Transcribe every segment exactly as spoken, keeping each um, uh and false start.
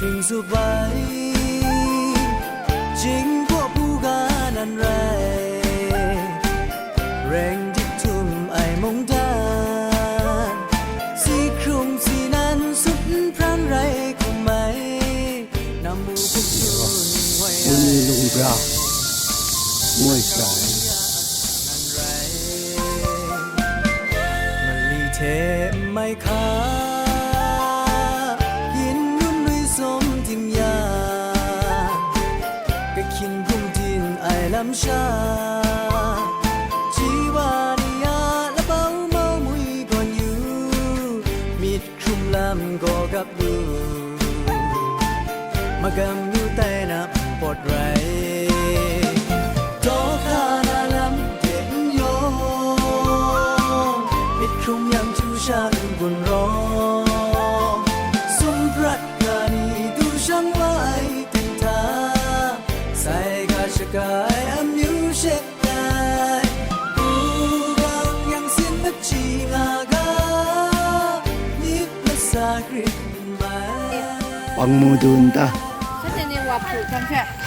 Ring zup ai, jinggaw buga nan rai, reng dik htum ai mungdan, si hkrung si nan sut n pran rai hkum ai, namu hpung tsun wai ai. Wunli lung bra, moi sha ai. Mali hte n mai hka, yin run lui sawm ding yang, kahkyin hkum din ai lam sha, ji wa ni a labau mau mui gawn yu, myit hkrum lam gaw gap lu, magam yu tai na npawt rai. Daw hka na lam de n yawng, myit hkrum yang chyu sha n gun rawng, sum prat ga ni du shang wa ai ten hta, sai ga shaga ai amyu she dai, hpu gang yang sin machyi nga ga, myit masa grit n mai. Pang mu du n ta?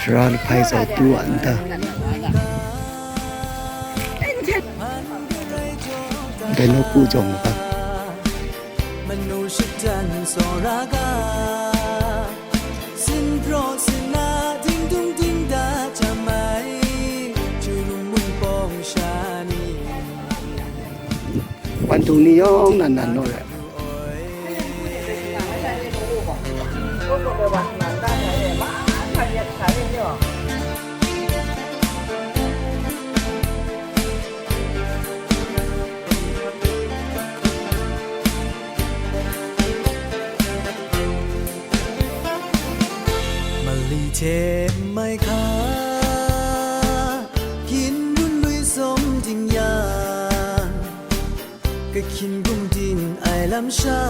Sara lahpai zau tu wa n ta? Dai nawku jawng u ga. Manu shatan tsawra ga, sinpraw sina dingdung dingda jam ai, Jurun Wunpawng sha ni. Wan htung ni yawng nan nan naw re. Mali hte n mai hka, yin run lui sawm ding yang, kahkyin hkum din ai lam sha,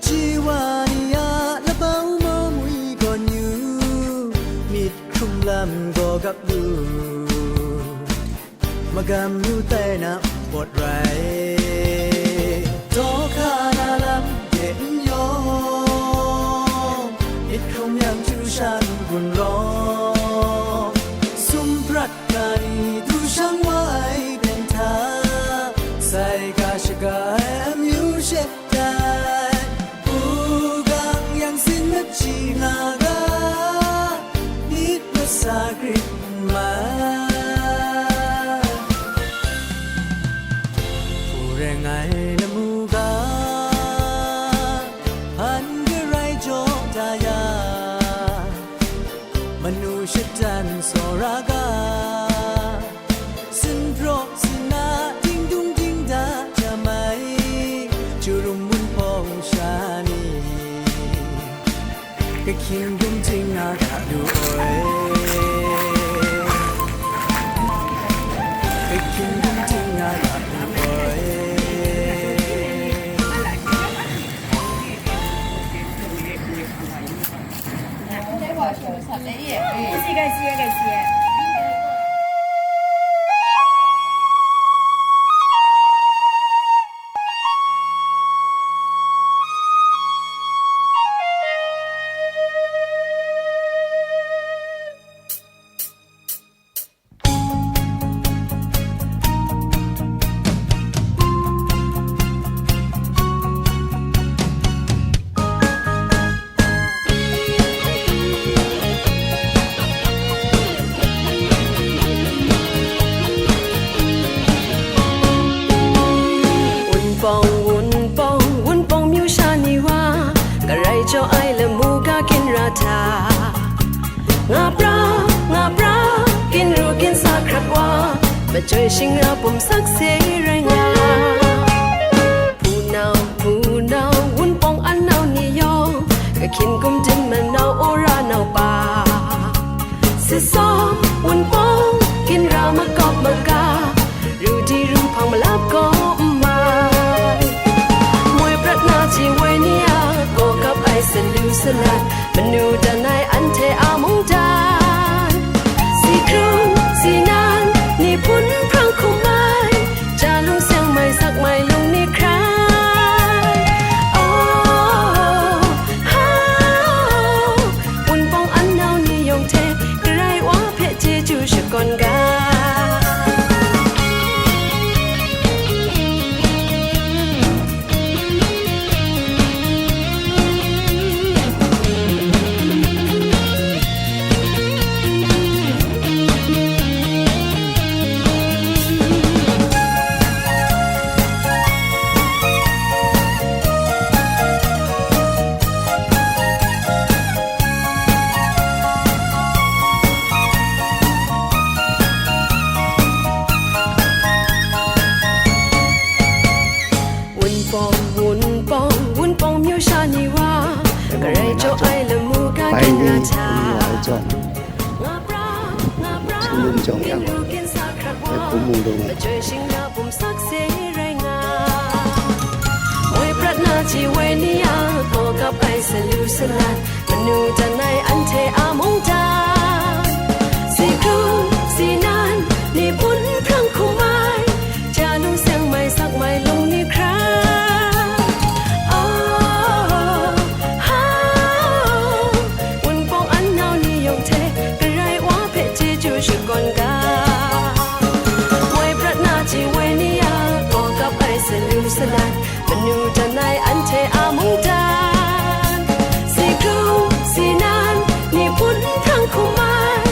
ji wa ni a labau mau mui gawn yu, myit hkrum lam gaw gap lu, magam yu tai na npawt rai. Daw hka na lam de n yawng, myit hkrum yang chyu sha n gun rawng, sum prat ga ni du shang wa ai ten hta, sai ga shaga ai amyu she dai, hpu gang yang sin machyi nga ga, myit masa grit n mai. Hpu reng ai lamu ga, hpan garai jaw da ya, manu shatan tsawra ga, sinpraw sina dingdung dingda jam ai, Jurun Wunpawng sha ni, kahkyin hkum din nga ga lu ai, kahkyin hkum din nga ga lu ai. Wunpawng, Wunpawng, Wunpawng myu sha ni wa, garai jaw ai lamu ga ginra hta. Nga pra, nga pra, ginru ginsa hkrat wa, majoi shingra bum sakse rai nga. Hpunau, hpunau, Wunpawng an nau ni yawng, kahkyin hkum din manau wora nau pa. Sisawm, Wunpawng, ginra makawp maga, ru di ru hpang malap gaw n mai. Moi prat na ji woi ni a, gaw kap ai salu salat, manu dan ai anhte a mungdan. Si hkrung, si nan, ni hpun hprang hkum ai, ja lung seng mai sak mai lung ni hkrai. Oh, ha, Kon ga. ဝုန်းပေါင်း၊ ဝုန်းပေါင်း၊ ဝုန်းပေါင်းမြို့စနီဝါ၊ ကရဲကြောအိုင်လမူကကင်လာတာ၊ ငါပြား၊ ငါပြား၊ မင်းလူကင်စာခရကွာ၊ အကြွေးရှင်ရပုံစက်စေရိုင်းငါ၊ မွေပြတ်နာချီဝဲနီယာ၊ ကောကပ်အိုင်စလူစလတ်၊ Manu dan ai anhte a mungdan, si kru, si nan, ni bun hkrang hkum ai, ja lung seng mai sak mai lung ni hkra. Oh, ha, Wunpawng an nau ni yawng hte, Karai Wa hpe chyeju shakawn ga. Woi prat na ji woi ni a, gaw kap ai salu salat, Manu dan ai anhte a mungdan, si hkrung, si nan, ni hpun hprang hkum ai,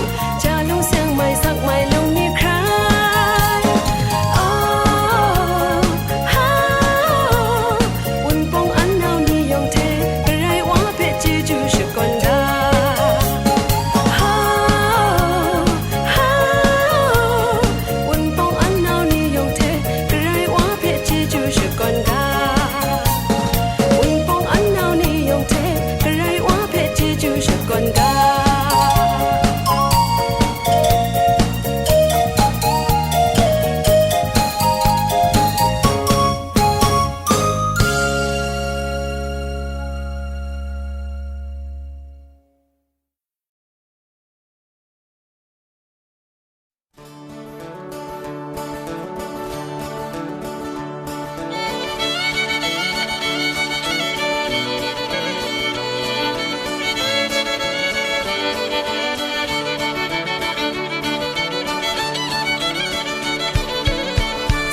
ja lung seng mai sak mai lung ni hkrai. Oh, ha, oh, Wunpawng an nau ni yawng hte, Karai Wa hpe chyeju shakawn ga. Ha, ha, Wunpawng an nau ni yawng hte, Karai Wa hpe chyeju shakawn ga. Wunpawng an nau ni yawng hte, Karai Wa hpe chyeju shakawn ga.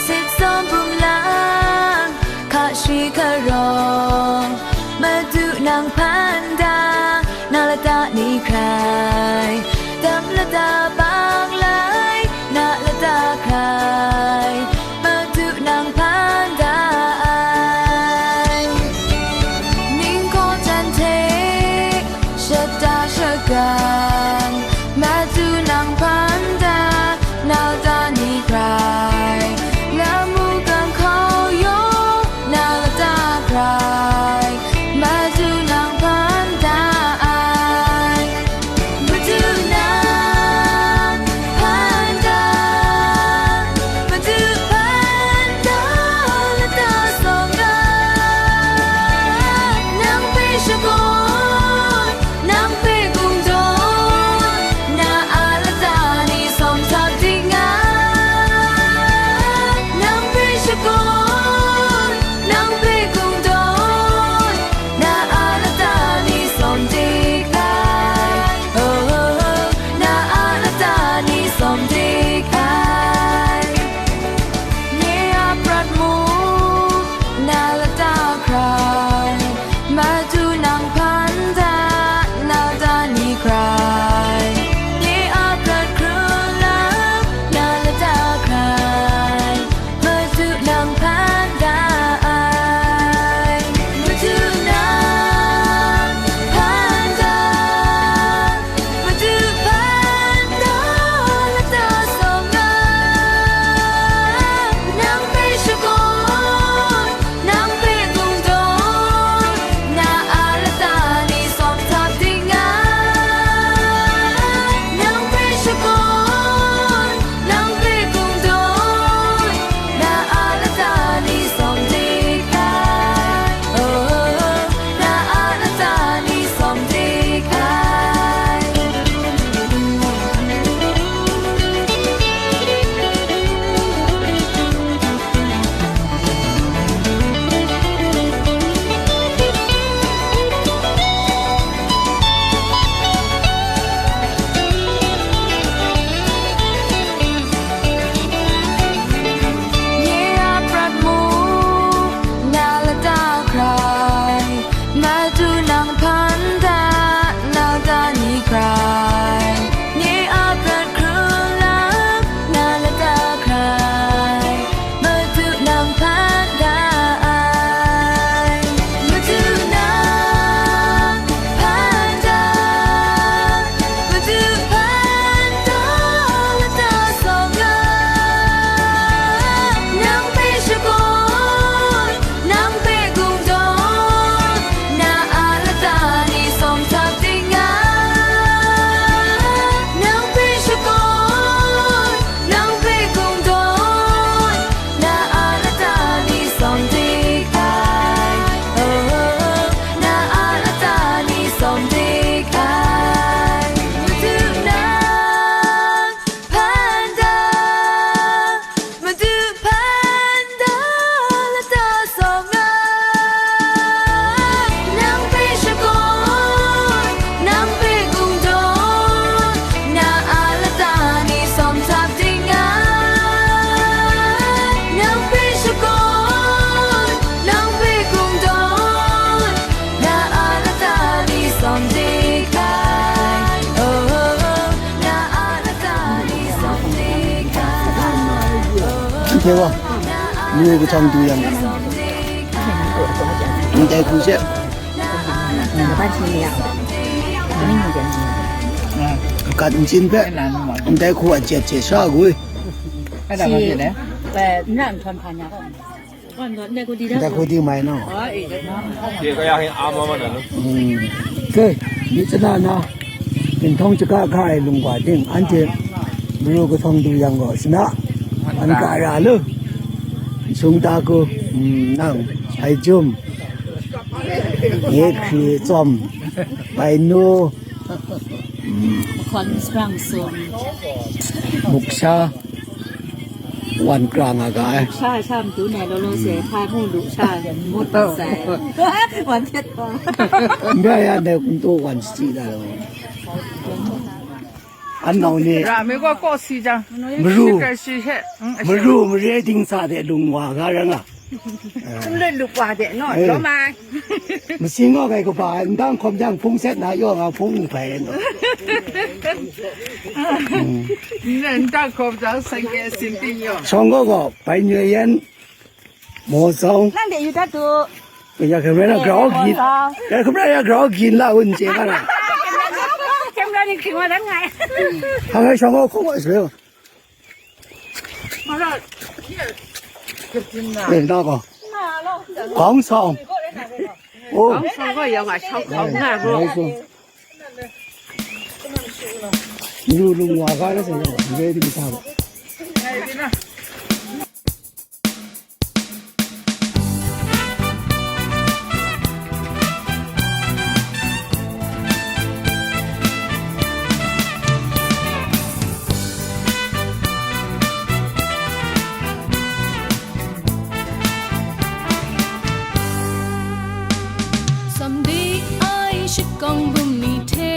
Sit tsawm bum lang, hka shi hkarawng, Madu nang hpan da, na lata ni hkrai, dam lata bang lai, na lata hkrai, Madu nang hpan da ai. Ning hkaw jan hte, shata shagan, Madu nang hpan da, na lata ni hkrai, lamu gang hkau yawng, na lata hkrai, Madu nang Ye wa, lu kahtawng du yang. Ndai hku she. Kat nchin hpe, ndai hku a jet hte sha gwi. Ndai hku di mai no. ဒီကရဟင်အားမမနာလို့ อืม ke, mi chana na, ginhtawng chaka ga ai lungwa ting, anhte maru kahtawng du yang gaw, shana, an ga ra lu, sung ta ku, mm, nang, ai jum, ye hkri tsawm, bai nu, mm, ขวัญสร้างสม muksha, wan kra nga ga ai. Sha, sha matu nai law law se, hpa mu lu sha, ngut sai. Wan htet wa. Ndai ya ndai kum to wan si da lo. An nau ni. Ra me gaw kaw si jang. Maru. Shi kai shi he. Mm, maru, mare ding sa de lung wa ga ra nga. Sum lut lup wa de no, eh, lo mai. Masing gaw kai kaba, ndang hkawm jang hpung set na yaw nga hpung bai no. Ndang hkawm jang sai ke sin ting yaw. Shawng gaw gaw, bai nyoi yan, maw zong. Nang de yu dat tu. Ya, camera na grau gin. Ya, camera ya grau gin la un che ka na. Camera ni king wa dan ngai. Hang ai shawng gaw hkawm wa swe. Eh, na ko. Kong song. Oh. Kong song ko yong a shong kong na ko. Lu lu wa ga na sa, lu di sa. Samdi ai shakawng bum ni hte,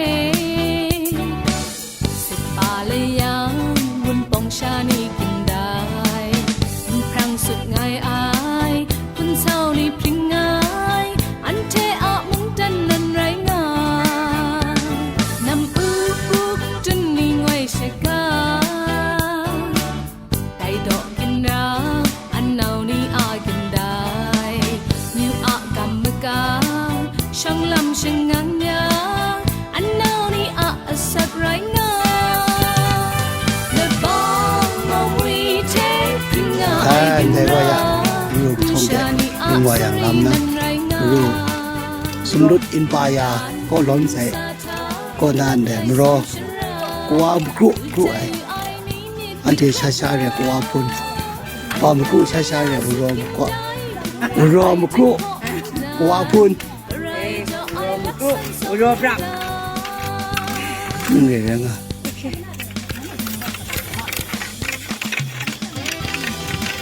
sit pa layang, wunpawng sha ni kin dai, n hprang sut ngai ai, hpun sau ni hpring ai, anhte a mungdan nan rai nga, nam u u tun ni ngoi shaga, dai daw ginra, an nau ni a kin dai, myu a gam maga, shawng lam shangang yang, an nau ni a asak rai nga. Labang mawng wi hte hpring nga ai, ah, ndai wa ya, ginra, yu hpung de, sha ni a lung wa yang lam na, rai nga. Ru, sumlut in pa ya, ko lawm sai, ko nan de, mraw, kawa makru, kru ai. Anhte sha sha re kawa hpun, pa makru sha sha re maraw makru, maraw makru kawa hpun. Maraw makru, maraw brap. Ning re re nga.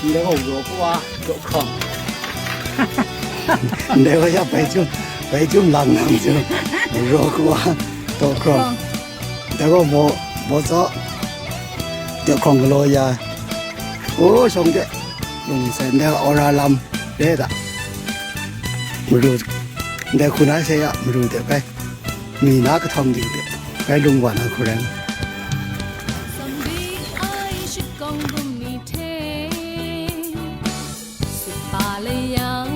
Ndai gaw maraw kawa, daw hkawng. Ndai gaw ya bai jum, bai jum lang lang jum. Maraw kawa, daw hkawng. Dai gaw maw, maw tsaw, de hkawng galaw ya, o, shawng de, lung sai, ndai gaw ora lam, re da, maru, ndai hku na sai ya, maru de bai, mi na kahtawng ding de, bai lung wa na hku rai. Sit pa layang,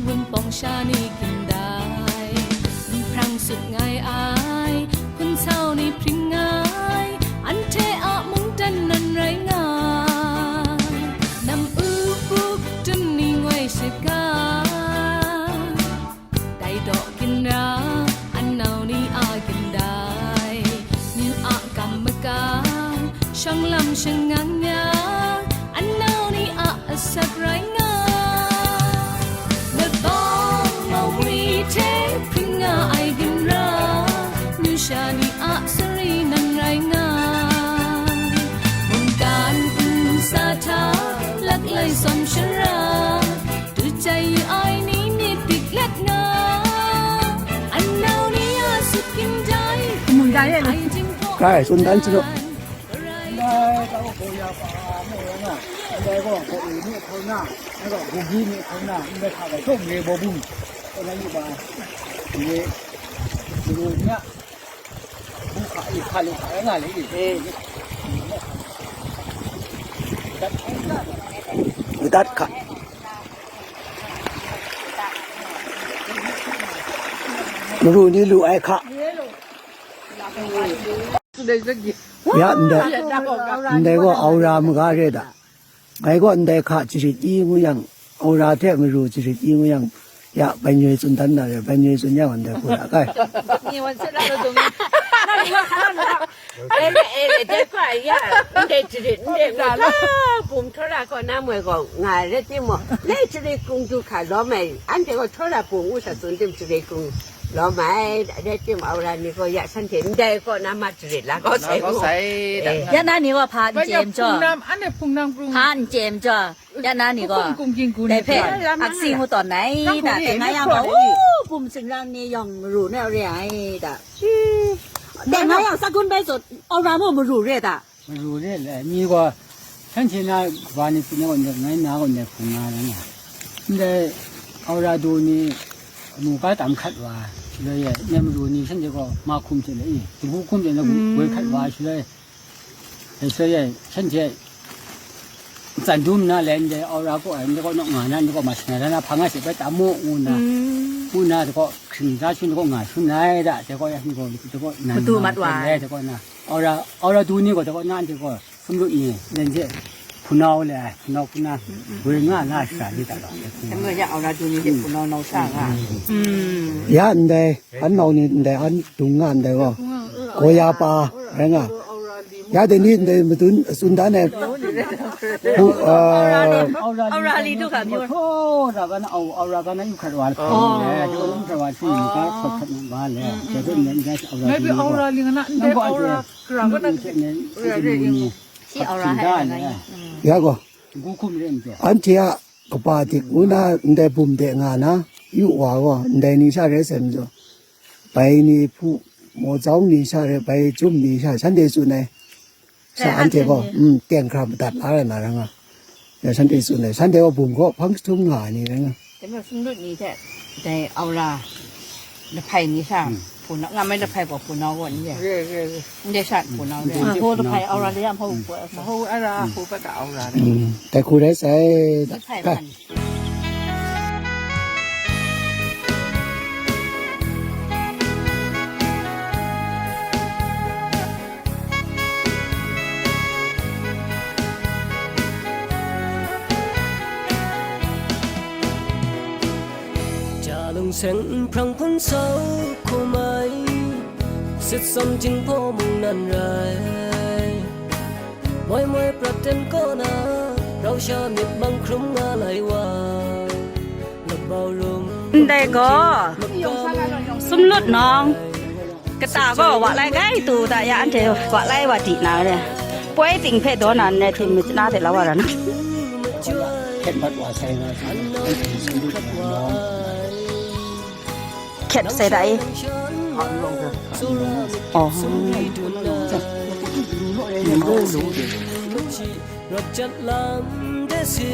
wunpawng sha ni kin dai, n hprang sut ngai ai, hpun sau ni hpring ai, anhte a mungdan nan rai nga, nam u u tun ni ngoi shaga. Dai daw ginra, an nau ni a kin dai, myu a gam maga, shawng lam shangang yang, an nau ni a asak rai nga. Labang mawng wi hte hpring nga ai ginra, myu sha ni a sari nan rai nga. Mungkan nsa hta, laklai tsawm shara, tu jai yu ai ni myit dik let nga, an nau ni a sut kin dai, ai jinghpaw. Kai, tsun dan chyu. Ndai gaw gaw ya pa, mo ya na. Ndai gaw gaw e ni hkau na, ndai gaw gaw gi ni hkau na, ndai hka bai gaw me baw bung. Ko na yu ba. Ye. Yu ni a. Bu hka, i hka lu hka nga le, i. E. Dat hkau na. Madat hka. Maru ni lu ai hka. Ya, ndai, ndai gaw aura maga re da. Ngai gaw ndai hka jarit i ngu yang, aura hte maru jarit i ngu yang, ya, bai nyoi tsun dan na re, bai nyoi tsun yang ndai hku ra kai. Ni wan se la lo dung. Ele, ele, de kwa ya, nde jarit, nde ngu ta, bum tora ko na mwe ko, nga re ti mo. Le jarit kung du hka lo mai, ante ko tora bum u sa tsun tim jarit kung lo mai, de tim aura ni ko ya san te, nde ko na ma jarit la ko sai. Ko sai, da. Eh. Ya na ni wa hpa n jem jo. Nam, ane phung nang prung. Hpa n jem jo. Ya na ni gaw, dai hpe, aksi ngu tawn ai, da, teng nga yang gaw, bum singlang ni yawng maru na re ai, da. Teng nga yang, sa gun bai zawn, aura mung maru re, da. Maru re le, ni gaw, shanhte na wa ni pyi na gaw, ngai na gaw, ndai hpung nga na nga. Ndai, aura du ni, mu ga tam hkat wa, shaloi e, nem ru ni shanhte gaw, ma hkum hte le, i, kabu hkum hte na, goi hkat wa, shaloi, Dai shaloi e, shanhte tsan dum nna le, ndai aura kaw ai, ndai kaw nawk nga na, ndai kaw ma shana na, hpa nga she bai tam mu, ngu nna, ngu nna, dai kaw hkring da shun, dai kaw nga shun ai da, dai kaw ya, ndai kaw, dai kaw nan matu mat wa ai, dai kaw na, aura, aura du ni gaw, dai kaw na, ndai kaw sumlut ni, len je, hpunau le ai, hpunau hpuna, woi nga na shara li da law, dai hpuna. Dai majaw aura du ni hte hpunau nau sha nga. Ya ndai, an nau ni ndai, an dung nga ndai gaw, gaw ya pa, rai nga. Ya dai ni ndai madun tsun dan ai, pu, ah, အောင်ရလီတို့ကမျိုး ထိုးတာကနအောင်အောင်ရကနယူခတ်သွားတယ်။ အော် အဲဒါကယူခတ်သွားတယ်။ ဘာလဲ။ ကျတော့လည်း အောင်ရလီကန အောင်ရကန ရှိအောင်ရဟဲ့။ ရကော အန်တီက ကပါတိကူနာ န်တဲဘုံတဲငါနာ ယူဝါကော န်တဲနီရှရဲစဲမကျော် ဘိုင်နီဖူ မော်ကျောင်းနီရှရဲ ဘိုင်ကျုံးနီရှ ရှန်တဲစုနေ ရှန်တဲကော อืม တဲင်ခရမတတ်လာရနာရငါ ရှန်တဲစုနေ ရှန်တဲကော ဘုံကော ဖန်းထုံးငါနီရငါ တမျိုးစုလို့နေတဲ့ တဲ့ အောင်ရ တစ်ဖက်နေစား อืม ပူနော် ငါမဲတစ်ဖက်ပေါ့ ပူနော်ဝတ်နေတယ် ရရရ နေစား ပူနော် ဟိုတစ်ဖက် အောင်ရလေးက မဟုတ်ဘူးပေါ့ မဟုတ်ဘူး အဲ့ဒါ ဟိုဘက်က အောင်ရလေး อืม แต่ครูได้ใส่ တစ်ဖက် ပဲ ဖက် Jalung seng n hprang hpun sau hkum ai, sit sam jingpaw mung nan rai. Moi moi prat ten kaw na, rau sha myit mang hkrum nga lai wa, labau rum. Ndai gaw, sumlut nawng. Kata gaw wa lai kai tu ta ya, anhte wa lai wa di na re. Poi ting hpe daw na ne, htim myit na hte la wa ra na. Hkyen mat wa sai nga, hkyet sai da e. Oh. Rawt jat lam de si,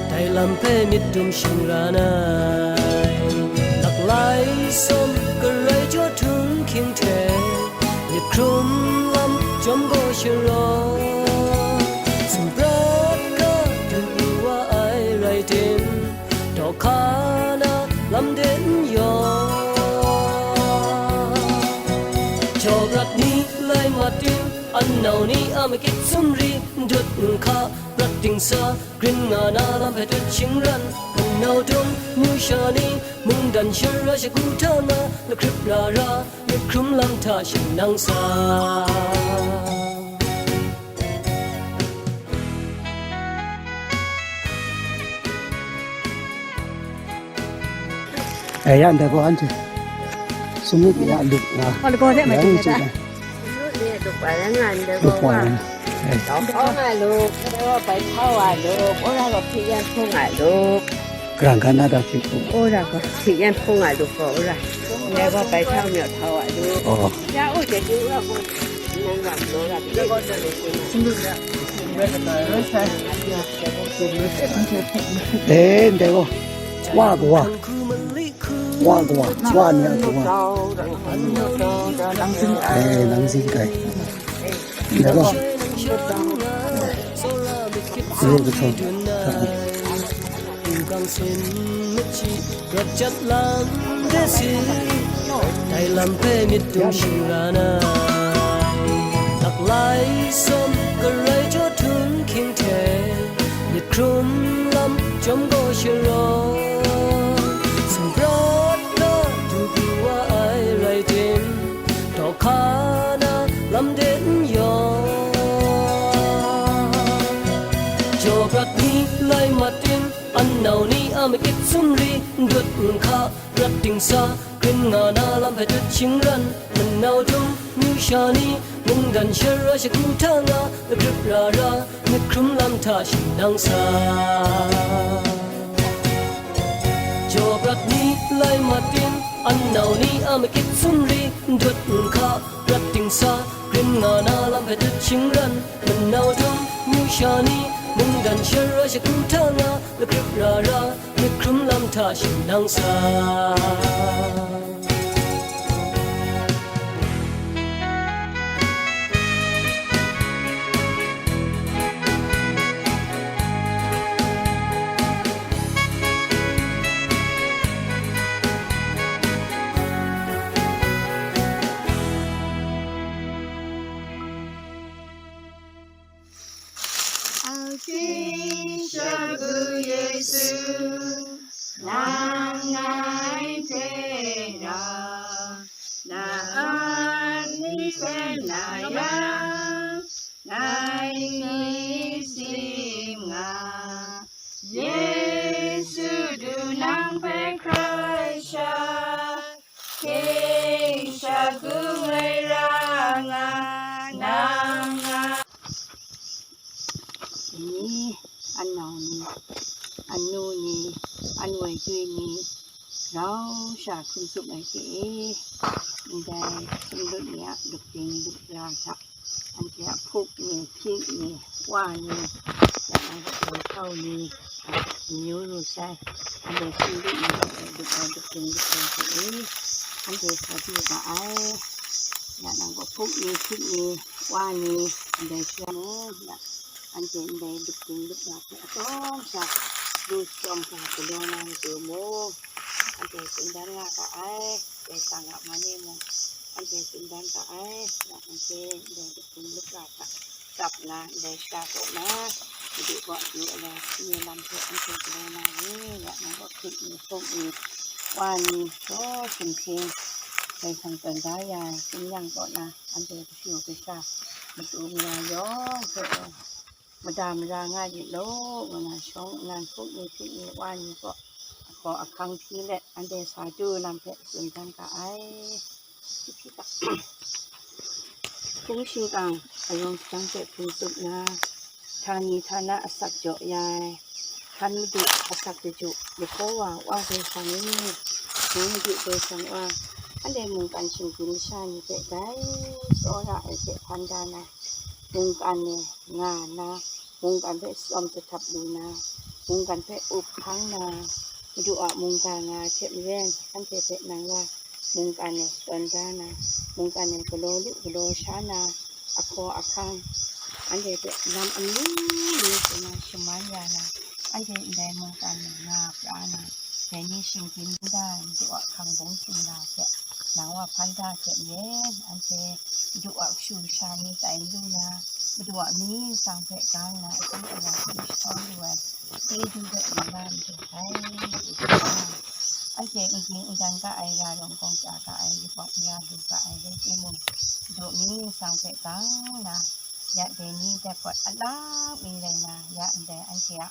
dai lam hpe myit dum shing ra nai. Laklai sawm karai jaw htung hkying hte, myit hkrum lam jawm gaw sharaw, sumrat ga du wa ai rai tim, daw hka na lam de n yaw. Jaw rat ni lai mat tim, An nau ni a makit sumri, ndut nhka, prat dingsa, grin nga na lam hpe tut shingran, hpunau dum, nu sha ni, mungdan shara shagu hta na, lakrip ra ra, myit hkrum lam hta shanang sa. E, ya ndai gaw anhte sumut ya lup nga. Hpa lagaw de mai yang ting sumut dai. Sumut de lup ai nga ndai gaw. Lup ai nga. E. Tau hkau nga lup, ndai gaw bai hkau wa lup, ora gaw hpyi yan hpung nga lup. Grang ga na da hpyi hpung. Ora gaw hpyi yan hpung nga lup gaw ora. Ndai gaw bai hkau maw hkau wa lup. Oh. Ya u de du wa gaw. Nang ram lo ram. Sumut ya. E, ndai gaw. Wa gaw wa. Wa gaw wa. Wa ni a gaw wa. E, nang zing kai. Ndai gaw. Yu kahtawng hta e. Hpung kang sin machyi, rawt jat lang de si, dai lam hpe myit dum shing ra na ai. Dak lai sawm garai jaw htung hkying hte, myit hkrum lam chyawm gaw sharaw, sumrat ga du pru wa ai rai tim, daw hka na lam de n yawng. Jaw prat ni lai mat tim, an nau ni a makit sumri, n dut n hka, prat dingsa, grin nga na lam hpe dut shingran, manau dum, myu sha ni, mungdan shara shagu hta nga, lagrip ra ra, myit hkrum lam hta shingnang sa. Jaw prat ni lai mat tim, an nau ni a makit sumri, n dut n hka, prat dingsa, grin nga na lam hpe dut shingran, manau dum, myu sha ni, mungdan shara shagu hta nga, lagrip ra ra, myit hkrum lam hta shingnang sa. Aking shagu Yesu, nang ngai hte rau, na an ni hpe na yang, ngai ni sim nga. Yesu du nang hpe hkrai sha, King shagu ai ra nga nang a. Ni, an nau ni, an nu ni, an woi dui ni, rau sha hkrum tsup ai hte e, ndai sumlut ni a lup ting lup ra hta, anhte a hpuk ni, hpyit ni, wa ni, ya na hkau ni, amyu ru sai, anhte sumlut ni, lup ai lup ting lup ai hte e, anhte sa du ga ai. Ya nang gaw hpuk ni, hpyit ni, wa ni, ndai sha mu, ya, anhte ndai lup ting lup ra hte atsawm sha, lu chyawm hkra galaw na matu mung, anhte tsun dan nga ga ai, Karai Kasang a man e mung, anhte tsun dan ga ai, ya, anhte ndai lup ting lup ra hta, tsap na, ndai sha kaw na, Madu kaw akyu ala, nye lam hpe anhte galaw na ni, ya nang gaw hpyit ni, hpuk ni, wa ni, daw sumsing, Karai Kasang tawn da ya ai, tsin yang kaw na, anhte kashu kasha, matu mara yawng hpe, mada mara nga lit law, ngu na shawng nnan hpuk ni, hpyit ni, wa ni kaw, ahkaw ahkang hpyi let, anhte sa du lam hpe tsun dan ga ai. Hpung shingkang arawng sadang hpe hpung tsup na, htani htana asak jaw ya ai, hkan madu asak daju, Yehkova Wa Karai Kasang e, nang Madu Karai Kasang Wa, anhte mungkan shinggyim masha ni hpe dai tsawra ai hte hpan da na, mungkan e nga na, mungkan hpe tsawm jahtap lu na, mungkan hpe up hkang na, Madu a mungga nga ai hte maren, anhte hpe nang wa mungkan e tawn da na, mungkan e galaw lu galaw sha na, ahkaw ahkang, anhte hpe lam amyu lu hte na shaman ya na, anhte ndai mungkan e nga pra na, dai ni shinggyim da ai Madu a hkang bung htingla hte, nang wa hpan da hte maren, anhte Madu a kashu kasha ni tai lu na, Madu a mying nsang hpe gang na, akyu ara hte shahtawng lu ai, chyeju hpe mara majaw ai, chyeju ai. Anhte n ging n dan ga ai, ra rawng gawng chya ga ai, yubak maya lu ga ai rai timung, Madu mying nsang hpe gang na, ya dai ni dai pawt alang mi rai na, ya ndai anhte a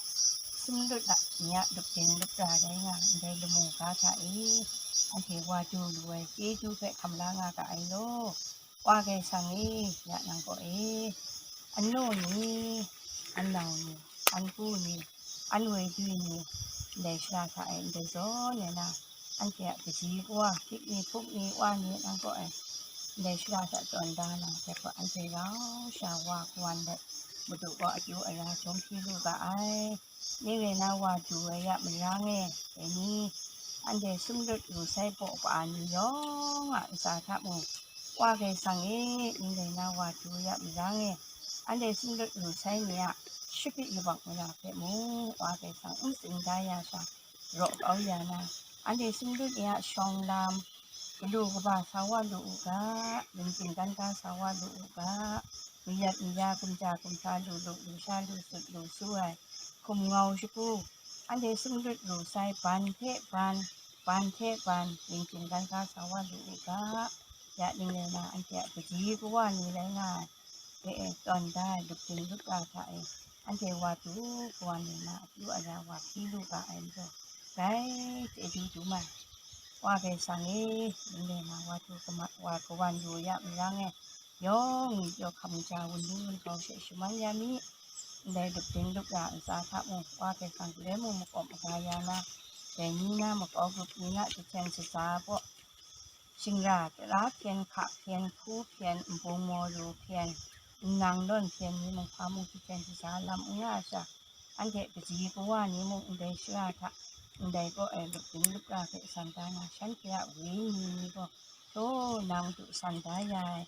sumlut a ni a lup ting lup ra rai nga, ndai lamu ga hta e, anhte wa du lu ai chyeju hpe hkam la nga ga ai law. Wa Karai Kasang e, ya nang kaw e, anu ni, anau ni, anku ni, anwoi dwi ni, ndai shara hta e ndai zawn e na, anhte a kaji kawa, hpyit ni, hpuk ni, wa ni, nang kaw e, ndai shara hta tawn da na, dai hpe anhte rau sha wa kawan let, Madu kaw akyu ara chyawm hpyi lu ga ai. Ning rai na, wa du ai ya marang e, dai ni, anhte sumlut ru sai baw ba ni yawng a ntsa hta mung, Wa Karai Kasang e, ning rai na, wa du ai ya marang e, anhte sumlut ru sai ni a Shipit yubak mara hpe mung, Wa Karai Kasang n matsing da ya sha, raw kau ya na, anhte sumlut ni a shawng lam, galu kaba sa wa lu u ga, ningchying dan ga sa wa lu u ga, mayat maya, gumja gumhpa, lu lu, lu sha, lu sut, lu su ai hkum ngau shagu, anhte sumlut lu sai ban hte ban, ban hte ban, ningchying dan ga sa wa lu u ga, ya ning rai na, anhte a kaji kawa ni rai nga ai, e e, tawn da ai, lup ting lup ra hta e, anhte wa du kawan lu na, akyu ara wa hpyi lu ga ai majaw, dai chyeju dum ai. Wa Karai Kasang e, ning rai na, wa du kama-, wa kawan lu ya marang e, yawng myit yaw hkam kaja wunpawng wunhkau hte shaman ya mi. Ndai lup ting lup ra ntsa hta mung, Wa Karai Kasang galoi mung makawp maga ya na, dai ni na makau grup ni na jahten shaza baw, shingra, tara hpyen, hka hpyen, hku hpyen, nbung maw ru hpyen, nnang lawn hpyen, mi mung hpa mung jahten shaza lam n nga ai sha, anhte kaji kawa ni mung ndai shara hta, ndai kaw ai lup ting lup ra hpe san da na, shanhte a wenyi ni gaw, htaw nang du san da ya ai,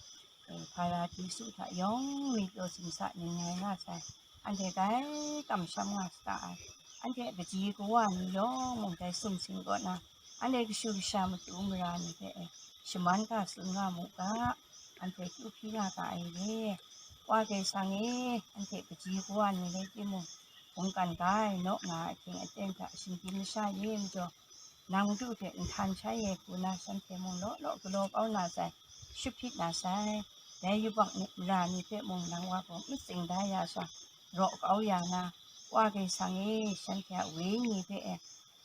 e, Hparadisu hta yawng myit yaw sumsa ning ngai nga sai, anhte grai kamsham nga sata ai. Anhte a kaji kawa ni yawng mung dai sumsing kaw na, anhte kashu kasha matu mara ni hpe, e, shaman ga tsun nga mu ga, anhte kyu hpyi nga ga ai re. Wa Karai Kasang e, anhte kaji kawa ni rai timung, mungkan ga ai naw nga ai ahkying aten hta shinggyim masha ye majaw, nang Madu hte nhtan shai e hku na, shanhte mung law law galaw kau na sai, shut hpyit na sai. Dai yubak ni, mara ni hpe mung nang Wa gaw n matsing da ya sha, raw kau ya na, Wa Karai Kasang e, shanhte a wenyi hpe e,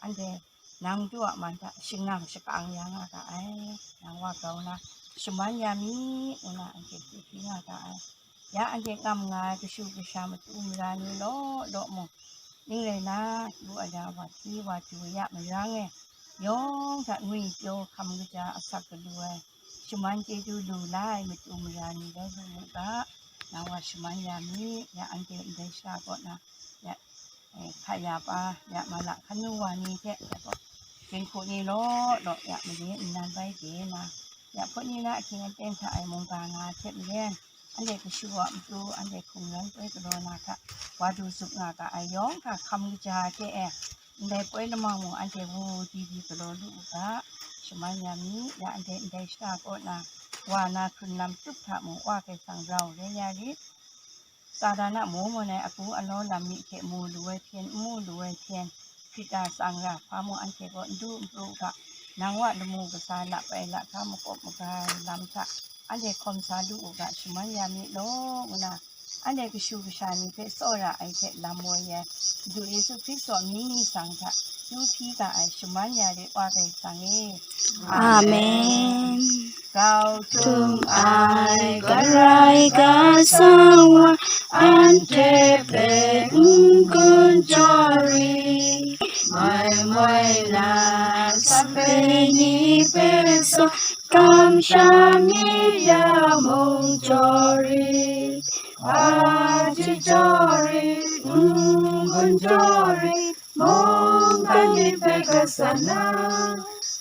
anhte nang Madu a man hta shangang shakang ya nga ga ai. Nang Wa grau na, shaman ya mi, ngu na anhte kyu hpyi nga ga ai. Ya anhte ngam nga ai kashu kasha matu mara ni law law mung, ning rai na, yu ara wa hti wa du ya marang e, yawng hta ngwi pyaw hkam kaja asak galu ai, shaman chyeju lu la ai matu mara ni rai lu mu ga, nang wa shaman ya mi. Ya anhte ndai sha kaw na, ya, eh, hkaya pa, ya malak hkanu wa ni hte, ya gaw, jinghku ni law law, ya mare nnan bai de na, ya hpawt ni na ahkying aten hta e mungga nga hte maren, anhte kashu a matu, anhte hkungran poi galaw na hta, wa du zup nga ga ai yawng hta hkam kaja hte e, ndai poi lamang mung anhte wu di di galaw lu u ga, shaman ya mi. Ya anhte ndai shara kaw na, wa na hkrun lam tup hta mung, Wa Karai Kasang rau rai ya rit. Satan a mu mawn ai agu alaw lam mi hte mu lu ai hpyen, n mu lu ai hpyen, hkrit da tsang ra hpa mung anhte gaw n du n pru u ga, nang wa lamu kasa lap ai lahka makawp maga ai lam hta, anhte hkawm sa lu u ga, shaman ya mi law, ngu na, anhte kashu kasha ni hpe tsawra ai hte lam woi ai, Madu Yesu Hkristu a mying ningsang hta, kyu hpyi ga ai, shaman ya rit, Wa Karai Kasang e. Amen. Grau htung ai Karai Kasang wa, anhte hpe n-gun jaw rit, moi moi na sape ni hpe sa, kamsham mi ya mung jaw rit, hpaji jaw rit, n-gun jaw rit, mungkan ni hpe gasat na,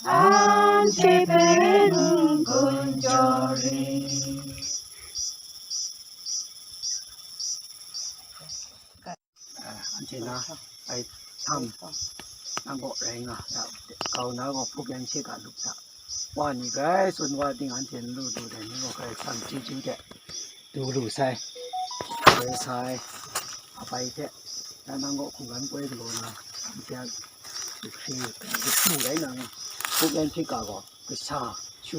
anhte hpe n-gun jaw rit. Ah, anhte na, ai, htam, nang kaw rai nga, ya, kau na gaw hpuk yan hte ga lup sa. Wa ni grai tsun wa ting anhte n lu du dai ni gaw grai htam chyeju de. Du lu sai, grai sai, abai hte, ya nang gaw hkungran poi galaw na, anhte a, du hkri, du hkri rai na, hpuk yan hte ga gaw, kasha, shu,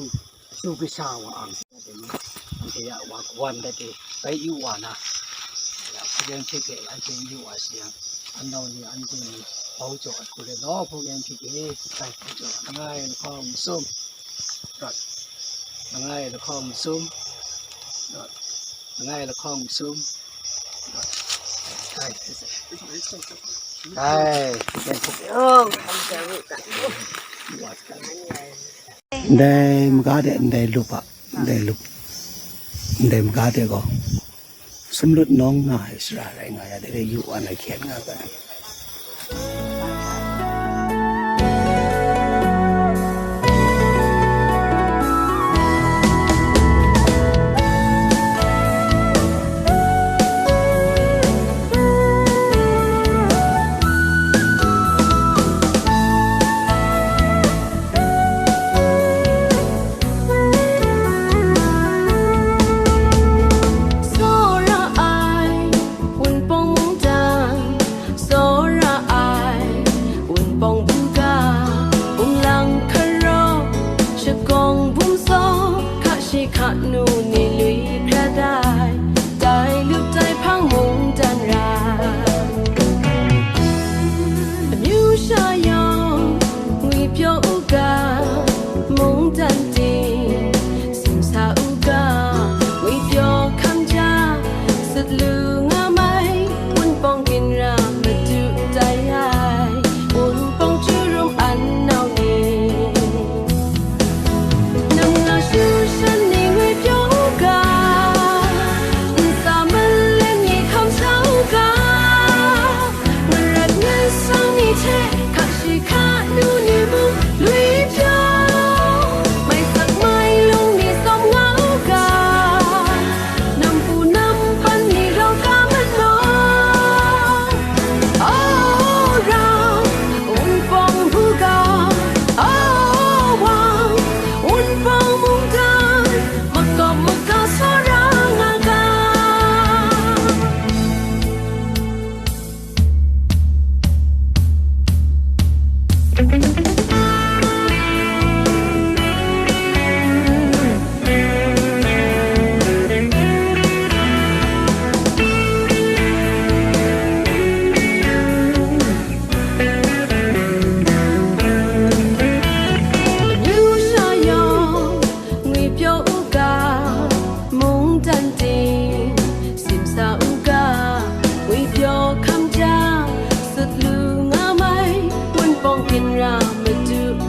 shu kasha wa ang, anhte ya wa kawan dat e, bai yu wa na, ya, hpuk yan hte ke, anhte yu wa shi yang, an nau ni, anhte ni, bau jaw ai hku rai law, hpuk yan hte ke, bai bau jaw, langai lahkawng masum, rawt, langai lahkawng masum, rawt, langai lahkawng masum, rawt, bai, bai, hpuk yan hte ke, Ndai maga de, ndai lup a, ndai lup, ndai maga de gaw, sumlut nawng nga ai sara rai nga ya, dai yu wa na hkyen nga ga ai.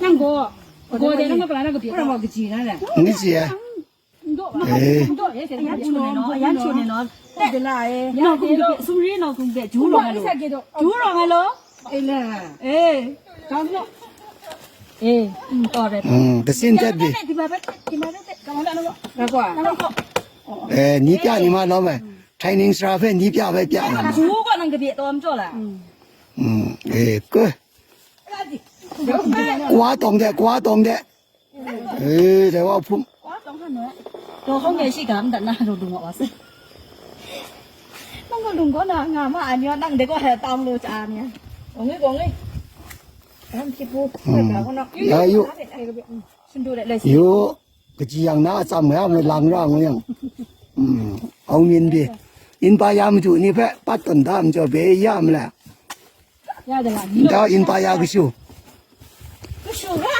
Nang gaw, gaw de nang kapala na kabi. Ora ma kaji na le. Ni ji ya. Ndo, ndo, eh. Ndo, eh, ya chu ne no, ya chu ne no. De la, eh. Ya de lo. Sum ri no kung de, ju lo nga lo. Ju lo nga lo. Eh, le. Eh. Kang lo. Eh, mm, to re. Hmm, kasin tet bi. Di ma ba, di ma ba, ka ma na lo. Ka kwa. Na lo. Eh, ni pya ni ma lo me. Training sara phe ni pya bai pya na. Ju ko nang kabi to am jo la. Hmm, eh, ko. Kwa tong de, kwa tong de. Eh, dai wa hpum. Dawhkawng e shi ga ndat na, lu lung wa wa se. Nang gaw lung gaw na nga ma, an yaw nang de gaw hai tang lu cha ni. Gong e, gong e. Dam shi pu. Hmm. Ga gaw na. Ya, yu. Sun du de le shi. Yu. Kaji yang na atsam nga, ngai lang ra ngu yang. Hmm. Aung yin bi. Yin pa ya maju ni hpe pat tawn da majaw be ya ma la. Ya de la. Nta yin pa ya kashu. Kashu ga.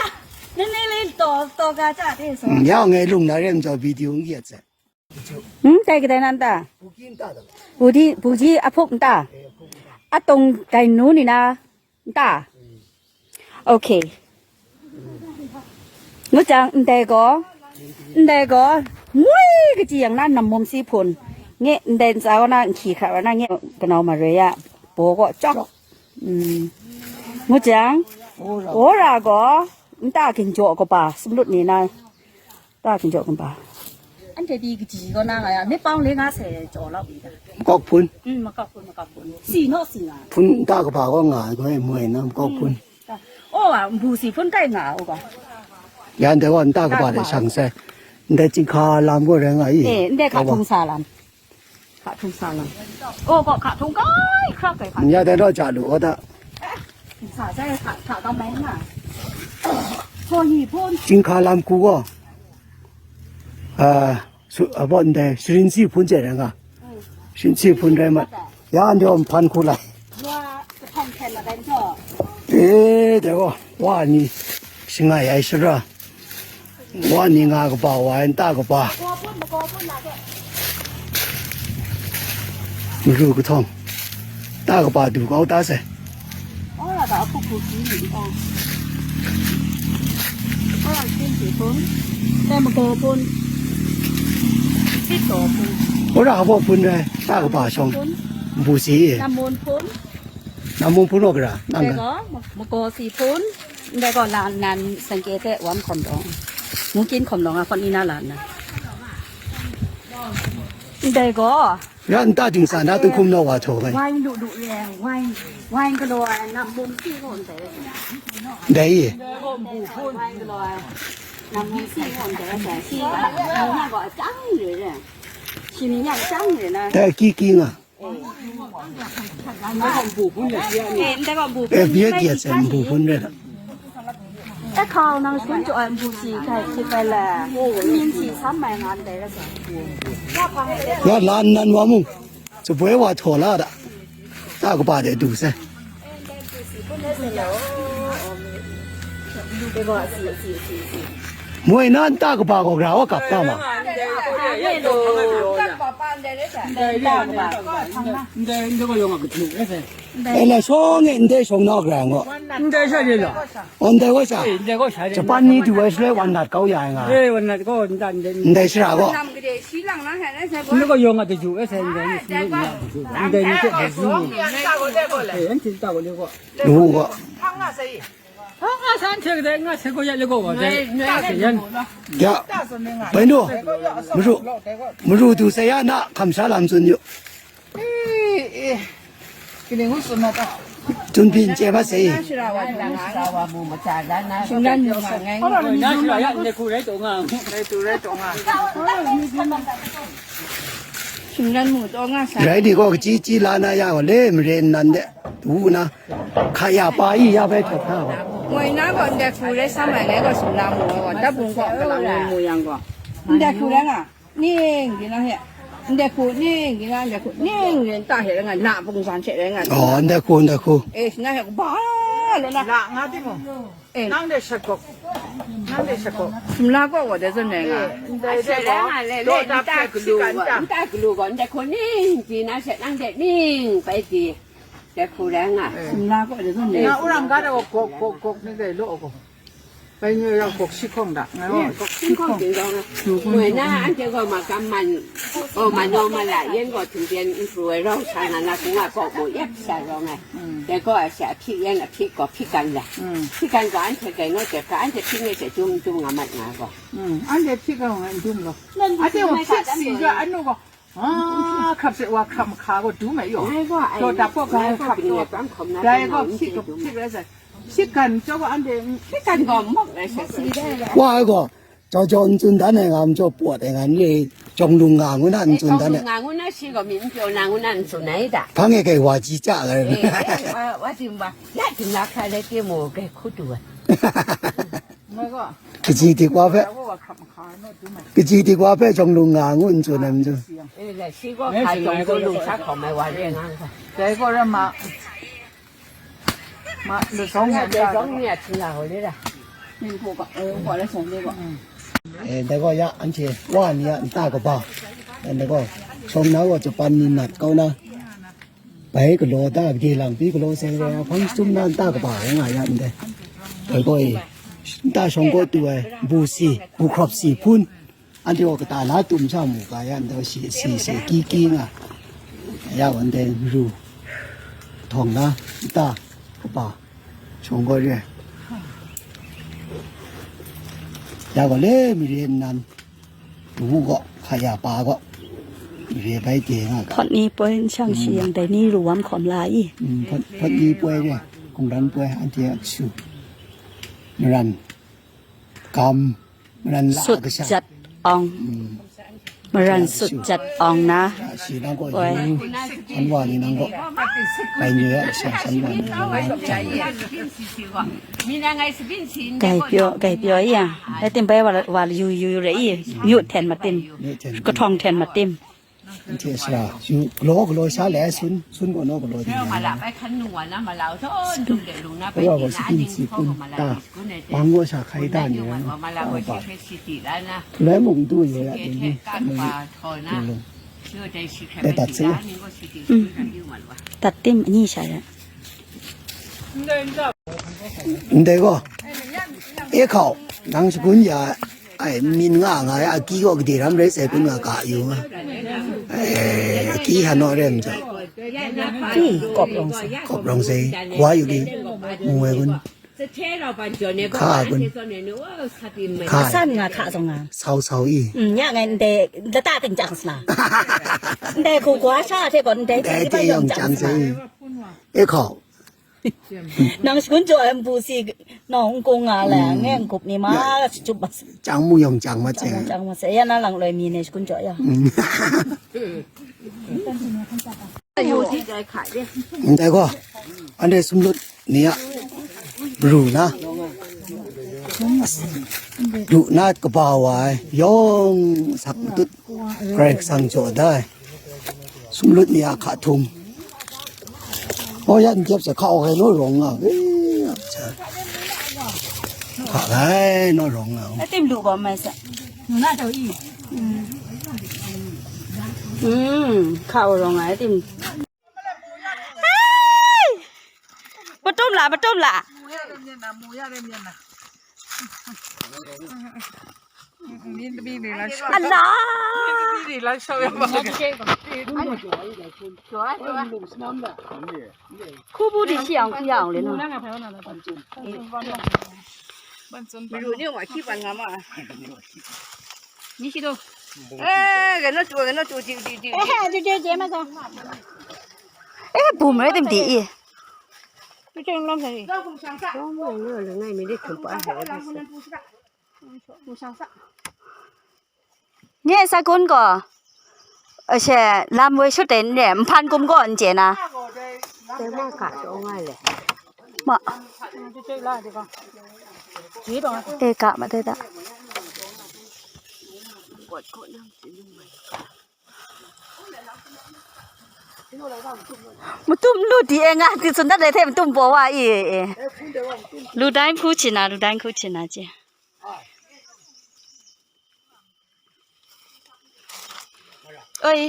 Nene le to, to ga cha de so. Hmm, ya ngai lung na rem jaw video ngi ya tse. Hmm, tai kadai nan ta? Buji nta da. Buji, buji apuk nta? Atong dai nu ni na nta? Okay. Ngu jang ndai gaw, ndai gaw, ngwi kaji yang na nam mum si hpun. Nge ndai ntsa gaw na nhki hkra wa na nge kanau maroi ya, baw gaw chawk. Mm. Ngu jang, ora gaw, nta ginjaw kaba, sumlut ni na, ta ginjaw kaba. Anhte pyi kaji kaw na nga ya, myit pawng le nga se jaw lau wi ta. Makawk hpun. Mm, makawk hpun, makawk hpun. Si naw si nga. Hpun nta kaba kaw nga ai, koi moi na makawk hpun. Mm. Ta. Oh, a, mbu si hpun kai nga, oh, ba. Ya, ndai wa nta kaba de shang sai. Ndai chyinghka lam kaw rai nga i. Eh, ndai hka htung sa lam. Hka htung sa lam. Oh, kaw hka htung kai hkra kai hka. Ya, dai naw ja lu, oh, da. Sa sai hka, hka kam bai nga. Hkaw hi hpun. Chyinghka lam ku gaw. Ah, su, a, baw ndai, sharin si hpun chye rai nga. Sharin si hpun rai mat. Ya, nde hpun hku lai. Wa, hpun hpun la dan jaw. Eh, dai gaw, wa ni, shangai ai shara. Wa ni nga kaba, wa ai nta kaba. Maru kahtawng. Nta kaba du kau ta sai. Ora hpa hpun rai, ta kaba shawng. Mbu si. Namun hpun. Namun hpun wa gara, nang ndai ga. Gaw, ma-, makaw si hpun, ndai gaw lan nan sangke hte wan hkawm dawng, mungkin hkawm dawng a hpawt ni na lan na. Ndai gaw. Ya nta dingsa na tung hkum naw wa htaw bai. Wine lu lu re, wine, wine galaw ai, namun si gaw ndai. Ndai. Wine galaw ai, namun si gaw ndai, si, ni na gaw a chyang re re. Si ni ya chyang re na. Dai ki ki nga. Eh, bia dia se mbu hpun re la. E hkau nang shun jaw ai mbu si hkrai hkrit ai le. Myin si sam mai nga ndai ra sa. Ya lan nan wa mung. Tsaboi wa htaw la da. Ta kaba de du se. Moi na nta kaba gaw gara wa kap ta ma? E la shawng e ndai shawng na gara ngo. Ndai sha de la. O ndai wa sha. Ndai gaw sha de. Japan ni du ai shaloi wan nat kau ya ai nga. Eh, wan nat gaw nta ndai. Ndai shara gaw. Ndai gaw yawng a daju e sai ndai ni. Ndai ni hte daju. Eh, anhte ta gaw le gaw. Lu gaw. Nga san hte kadai nga sai gaw ya le gaw wa dai. Ta se yan. Ya. Bai nu. Maru. Maru du sai ya na kamsha lam tsun yu. Tun pyin chye ba sai. Shingran mu taw nga sa. Rai di gaw kachi chi la na ya gaw le mare nnan de wu na. Hka ya pa i ya bai hkrat hta wa. Moi na gaw ndai hku rai sam ai ngai gaw sumla mu ai gaw, dap bung gaw kalang ngai mu yang gaw. Ndai hku rai nga, ning di na he. Ndai hku ning di na, ndai hku ning di na ta he rai nga, na bung san she rai nga. Oh, ndai hku, ndai hku. Eh, na he ba lo na. La nga di mo. Eh. Nang de shat gaw. Nang de shat gaw. Sumla gaw wa de zon rai nga. Ndai de gaw. Nta galu gaw, ndai hku ning di na she nang de ning bai di. Dai hku rai nga. Sumla gaw de zon rai. Na urang ga da gaw gok, gok, gok ni dai lo gaw. Bai ngai rau gawk shi hkawng da, ngai rau gawk shi hkawng. Mui na, anhte gaw makam man, oh, manaw mala, yen gaw htingden n pru ai rau sa na, na kung a gawk mu yet sha rawng ai. Dai gaw a sha hpyi yen a hpyi gaw hpyi kan la. Hpyi kan gaw anhte gai naw jep hkra, anhte hpyi ngai hte jum jum nga mat nga gaw. Anhte hpyi kan nga n jum gaw. Anhte gaw hpyi si ga, anu gaw. Ah, hkrap se wa hkrap hka gaw du mai yaw. Ngai gaw ai, Jaw dap gaw ngai gai gaw hkrap bini gaw. Dai gaw hpyi gaw hpyi rai sai. Hpyi kan jaw gaw anhte hpyi kan gaw mawk rai sai. Wa ai gaw, jaw jaw n tsun dan ai nga, jaw pawt ai nga, ni jawng lung nga ngu na n tsun dan ai. Jawng lung nga ngu na shi gaw mi n pyaw na ngu na n tsun ai da. Hpang e kai wa ji ca ai. Eh, eh, wa, wa tim wa, ya tim na hkra le tim mu kai hku tu ai. Ngai gaw. Kaji dik wa hpe, ngai gaw wa hkrap hka naw du mai. Kaji dik wa hpe jawng lung nga ngu n tsun ai, n tsun. Eh, le, shi gaw hka jawng du lu sa hkawm ai wa re nga. Dai gaw ram ma. Ma, lu zawng nya, lu zawng nya htingla hau le da. Min hku ga, eh, wa la shang le gaw. Eh, dai gaw ya, anhte wa ni a nta kaba. Dai gaw, shawng na gaw Japan ni nat kau na. Bai galaw da, gade lang pyi galaw seng rai, hpang jahtum na nta kaba rai nga ya ndai. Dai gaw e, nta shawng kaw tu ai, bu si, bu hkrawp si hpun, anhte gaw kata la tum sha mu ga ya ndai, si, si, si, ki, ki nga. Ya gaw ndai ru, htawng na, nta kaba, shawng kaw re. Ya gaw le, mi re nnan. Wu gaw, hkaya pa gaw, re bai de nga ga. Hpawt ni poi n shang shi yang dai ni ru wam hkawm la i. Mm, hpawt, hpawt ni poi re, kungran poi, anhte a su. Maran, gam, maran la sut kasha. Jat awng. Mm. Maran sut jat awng na. Ya, shi nang gaw yu, san wa ni nang gaw. Bai ni ya, shi san wa ni nang gaw. Gai pyaw, gai pyaw i yang. Lai tim bai wa, wa yu, yu, yu re i. Myu hten matim. Myu hten. Kahtawng hten matim. Hte sara, yu, galaw, galaw sha le, sun, sun gaw naw galaw di. Wa gaw shi kin si kun ta, bang gaw sha hkai ta ni rai na, wa ba. Lai mung du yo ya, di ni, mung ni. Dai tat se. Mm. Tat tim ni sha ya. Ndai gaw, e hkau, nang shagun ya ai, min nga nga ya, aki gaw gade ram rai sai kun nga ga yu nga. Eh, aki han naw rem jaw. Ki kawp rong sai. Kawp rong sai, wa yu di, mu ai kun. Hka kun. Hka. San nga hka zong nga. Sau sau i. Mm, ya ngai ndai, lata ting jang sna. Ndai ku gwa sha hte gaw ndai ting yawng jang sai. E hkau. Nang shagun jaw ai npu si nawng n kung nga le, nge n gup ni ma, chup mas. Chang mu yawng chang ma chang. Chang ma se, ya na lang loi mi ne shagun jaw ya. Mm. Ndai gaw, anhte sumlut ni a ru na, ru na kaba wa ai, yawng sak matut, Karai Kasang jaw da ai. Sumlut ni a hka htum. Oh, ya, n jep sa, hka wa gai naw rawng nga. Eh, hka gai naw rawng nga. Ai tim lu ba mai sa. Nu na tau i. Mm. Mm, hka wa rawng nga, ai tim. Hey! Matum la, matum la. Ala! Khu bu di shi ang, khu ya ang le no. Ni shi do. Eh, ga no tu, ga no tu, di, di, di. Eh, di, di, di, ma sa. Eh, bum re dim di i. Tu cheng long sa ni. Long long lo lo ngai mi di thum pa he. Nye sa kun gaw, a she, lam woi shut de n re, nhpan kum gaw n chye na. Ma. E, ga ma de da. Matum lu di e nga, di sun dat de hte matum baw wa i e. Lu dai hku chye na, lu dai hku chye na chye. Oi.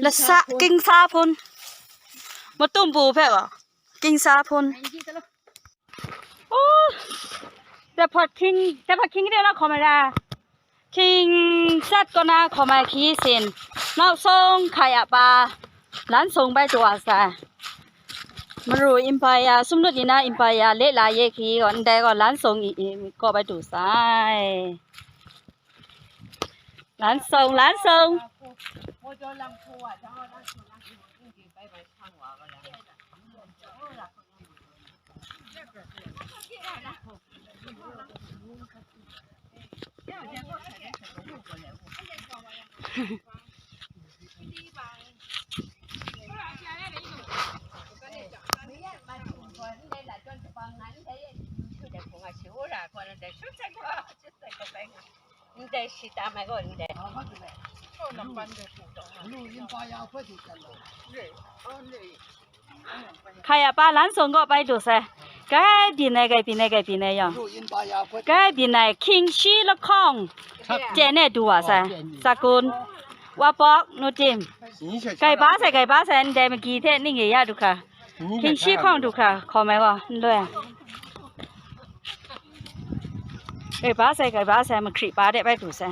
Lasa, king sa hpun. Matum bu hpe wa. King sa hpun. Oh, แต่พอคิง แต่พอคิงเรียกแล้วขอมาละ คิงซัดก็น่าขอมาขีสิน นอกซองขายอะปา ร้านส่งไปตัวใส่ มารูอิมพายา ซุ่มนุดอีน่าอิมพายา เละลายเยขีก่อน แต่ก็ร้านส่งอีกก็ไปดูใส่ ร้านส่ง ร้านส่ง ใครอะป้า ร้านส่งก็ไปดูสิ ใครบินไหน ใครบินไหน ใครบินไหนยัง ใครบินไหน คิงชีละข้อง เจเน่ดูอ่ะสิ สกุล ว่าปอก หนูจิม ใครป้าใส่ ใครป้าใส่ อันใดเมื่อกี้เท่นี่ไงยะดูค่ะ คิงชีข้องดูค่ะ ขอไหมวะด้วย ใครป้าใส่ ใครป้าใส่ มาครีป้าได้ไปดูสิ